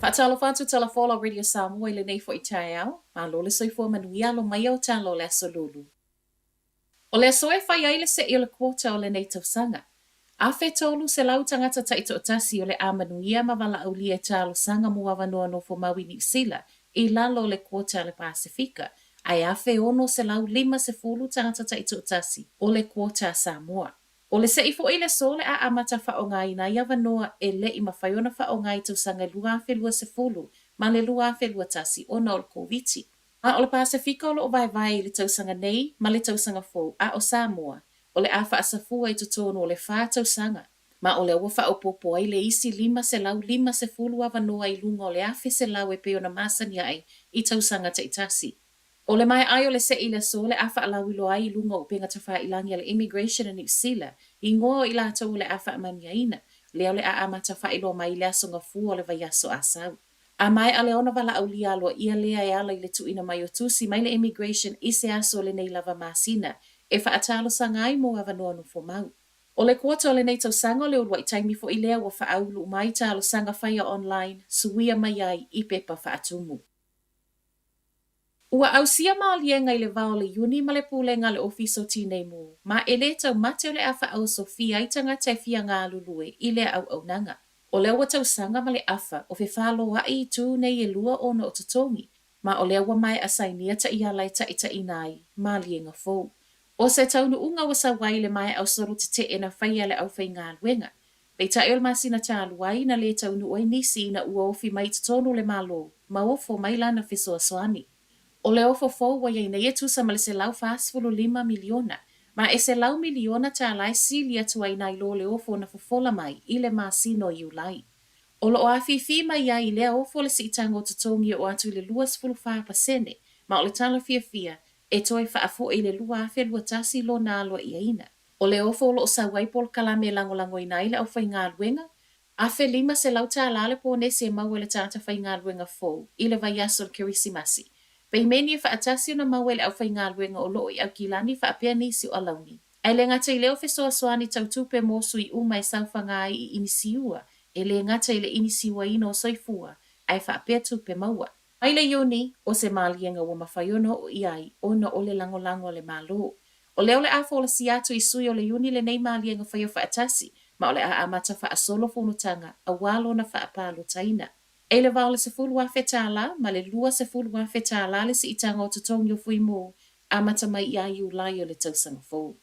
Faatalofa atu Talafola o Radio Samoa i lenei foi taeao, malo le soifua manuia alo mai au tala o le aso Lulu. O le aso e fai ai le se'i o le quota o lenei tausaga. 1300 tagata taitoatasi o le a manuia ma valaaulia e talosaga mo avanoa nofomau i Niu Sila i lalo o le quota a le Pasefika, ae 1650 tagata taitoatasi o le quota a Samoa. O le se'i foi le aso o le a amata faaaogaina ai avanoa e le i mafai ona faaaoga i tausaga e 2020 ma le 2021 ona o le Koviti. A o le Pasefika o lo o vaevae i le tausaga nei ma le tausaga fou, a o Samoa, o le a faasafua i totonu o le fa tausaga, ma o lea ua faaopoopo ai le isi 550 avanoa i luga o le 1,100 e pei ona masani ai i tausaga taitasi. O le maea ai o le se'i i le aso o le a faalauiloa ai i luga o upega tafailagi a le Immigration a Niu Sila, igoa o i latou o le a faamanuiaina, lea o le a amata faailoa mai i le aso Gafua o le vaiaso a sau. A maea lea ona valaaulia aloaia lea e ala i le tuuina mai o tusi mai le Immigration i se aso o lenei lava masina e faatalosaga ai mo avanoa nofomau. O le quota o lenei tausaga o le uluai taimi foi lea ua faaulu uma ai talosaga faia online suia mai ai i pepa faatumu. Ua ausia maliega i le va o le Iuni ma le Pulega a le Ofisa o Tinei Mu, ma e lē taumate o le a faaosofia ai tagata e fia galulue i lea auaunaga. O lea ua tausaga ma le afa o fefaloaʻi itu nei e lua ona o totogi, ma o lea ua maea sainia taʻiala e taʻitaʻina ai maliega fou. ʻO se taunuuga ua sau ai i le maea o solo teteʻe na faia e le aufaigaluega. Peitai o le masina talu ai na lē taunuu ai nisi ina ua ofi mai i totonu o le Malo ma ofo mai lana fesoasoani. O le ofo fou ua i ai nei e tusa ma le $145 miliona, ma e $100 miliona tālā e sili atu ai nai lo le ofo na fofola mai i le masina o Iulai. O lo o afifi mai ai i lea ofo le siitaga o totogi e oo atu i le 24%, ma o le tala fiafia e toe faafoi i le 2021 lona aloaiaina. O le ofo o lo o sau ai polokalame e lagolagoina ai le aufaigaluega, $1,500 le ponesi e maua e le tagata faigaluega fou i le vaiaso o le Kerisimasi. Peimeni e faatasi ona maua e le aufaigaluega o lo o i Aukilani faapea nisi o alauni. Ae le gata i lea o fesoasoani tau tupe mo sui uma e saofaga ai i inisiua, e le gata i le inisiuaina o soifua, ae faapea tupe maua. Mai le Iuni, o se maliega ua mafai ona oo i ai ona o le lagolago a le Malo. O lea o le a folasia atu i sui o le Iuni lenei maliega faia faatasi, ma o le a amata faasolo fonotaga aua lona faapalotaina. E i le va o le $10,000 ma le $20,000 le siitaga o totogi o Fuimu amata mai ia Iulai o le tausaga fou.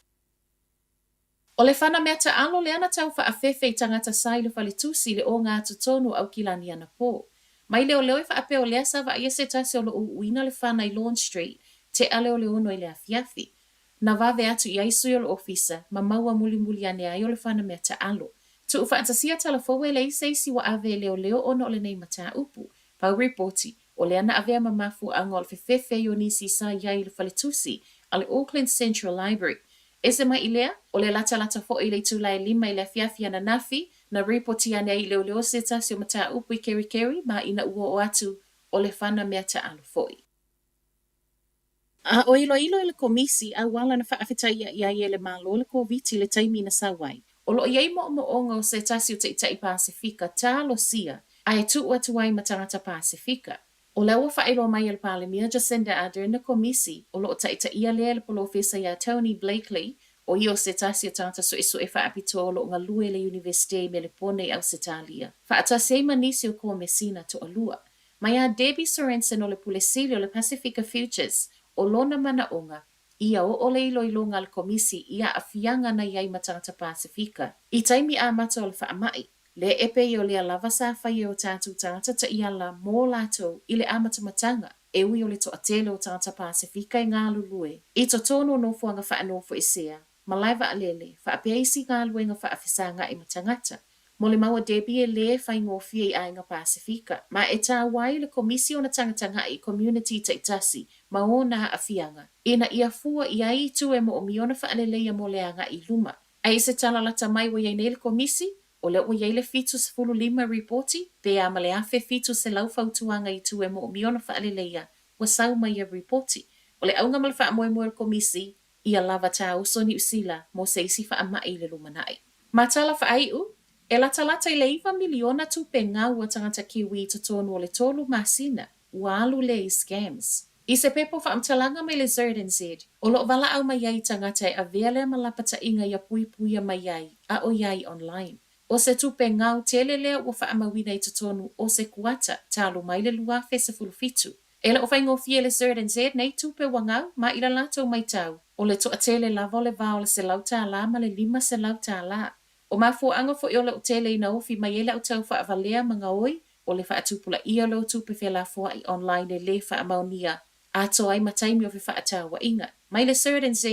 O le fana mea taalo lea na tau faafefe i tagata sa i le faletusi i le oga atu tonu o Aukilani anapō. Mai leoleo e faapea o lea sa vaaia se tasi o lo o uuina le fana i Lorne Street, tea lea o le ono i le afiafi. Na vave atu i ai sui o le ofisa ma maua mulimuli ane ai o le fana mea taalo. Tuufaatasia tala fou e leai se isi ua ave e leoleo ona o lenei mataupu. Pau ripoti, O lea na avea ma mafuaaga o le fefefe i o nisi sa i ai i le faletusi a le Auckland Central Library. Ese mai i lea, o le latalata foi i le itula e lima i le afiafi ananafi, na ripoti ane ai i leoleo se tasi o mataupu i Kerikeri ma ina ua oo atu o le fana mea taalo foi. A o iloilo e le Komisi auala na faafetaiaʻi ai e le Malo le Koviti i le taimi na sau ai. O lo o i ai moomooga o se tasi o taitai Pasefika talosia a e tuu atu ai ma tagata Pasefika. O lea ua faailoa mai e le Palemia Jacinda Ardern le Komisi o lo o taitaia lea e le Polofesa iā Tony Blakely, o ia o se tasi o tagata suesue faapitoa o lo o galue i le Iunivesite i Melepone i Ausetalia, faatasi ai ma nisi o Komesina toalua. Mai a Debbie Sorensen o le Pule Sili o le Pasefika Futures, o lona manaʻoga, ia oo le iloiloga a le Komisi i aafiaga na i ai ma tagata Pasefika i taimi amata o le faamaʻi. Le e pei o lea lava sa fai e o tatou tagata taʻiala mō latou i le amatamataga e ui o le toatele o tagata Pasefika e galulue i totonu o nofoaga faanofoesea malae vaalele, faapea isi galuega faafesagaʻi ma tagata. Mo le mau a Debbie e lē faigofie i aiga Pasefika, ma e tāua ai le Komisi ona Tagatagaʻi i Komiuniti taitasi ma ona aafiaga, ina ia fua i ai itu e moomia ona faaleleia mo le agaʻi i luma. A i se tala lata mai ua i ai nei le Komisi, o lea ua i ai le 75 ripoti, pe a ma le 1700 fautuaga i itu e moomia ona faaleleia ua sau mai ia ripoti. O le auga ma le faamoemoe o le Komisi, Ia lava tāoso Niu Sila mo se isi faamaʻi i le lumanaʻi. Ma tala faaiʻu, E latalata i le 9 miliona tupe gau a tagata Kiwi i totonu o le tolu masina ua alu lea i scams. I se pepa o faamatalaga mai le ZNZ, o lo o valaau mai ai i tagata e avea lea ma lapataiga ia puipuia mai ai a o i ai online. O se tupe gau tele lea ua faamauina i totonu o se kuata talu mai le 2017. E le o faigofie le ZNZ nei tupe ua gau ma i la latou maitau, o le toatele lava o le va o le $100 ma le $500. O mafuaaga foi o lo o tele ina ofi mai ai le au tau faavalea ma gaoi o le faatupulaia o leo tupe felafoai online e lē faamaonia atoa ai ma taimi o fefaatauaiga. Mai le ZNZ,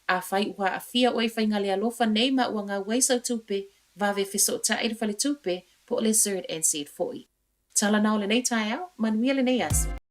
Afai ua aafia oe i faiga le alofa nei ma ua gau ai sau tupe, vave fesootai i le faletupe po o le ZNZ foi. Tala na o lenei taeao, manuia lenei aso.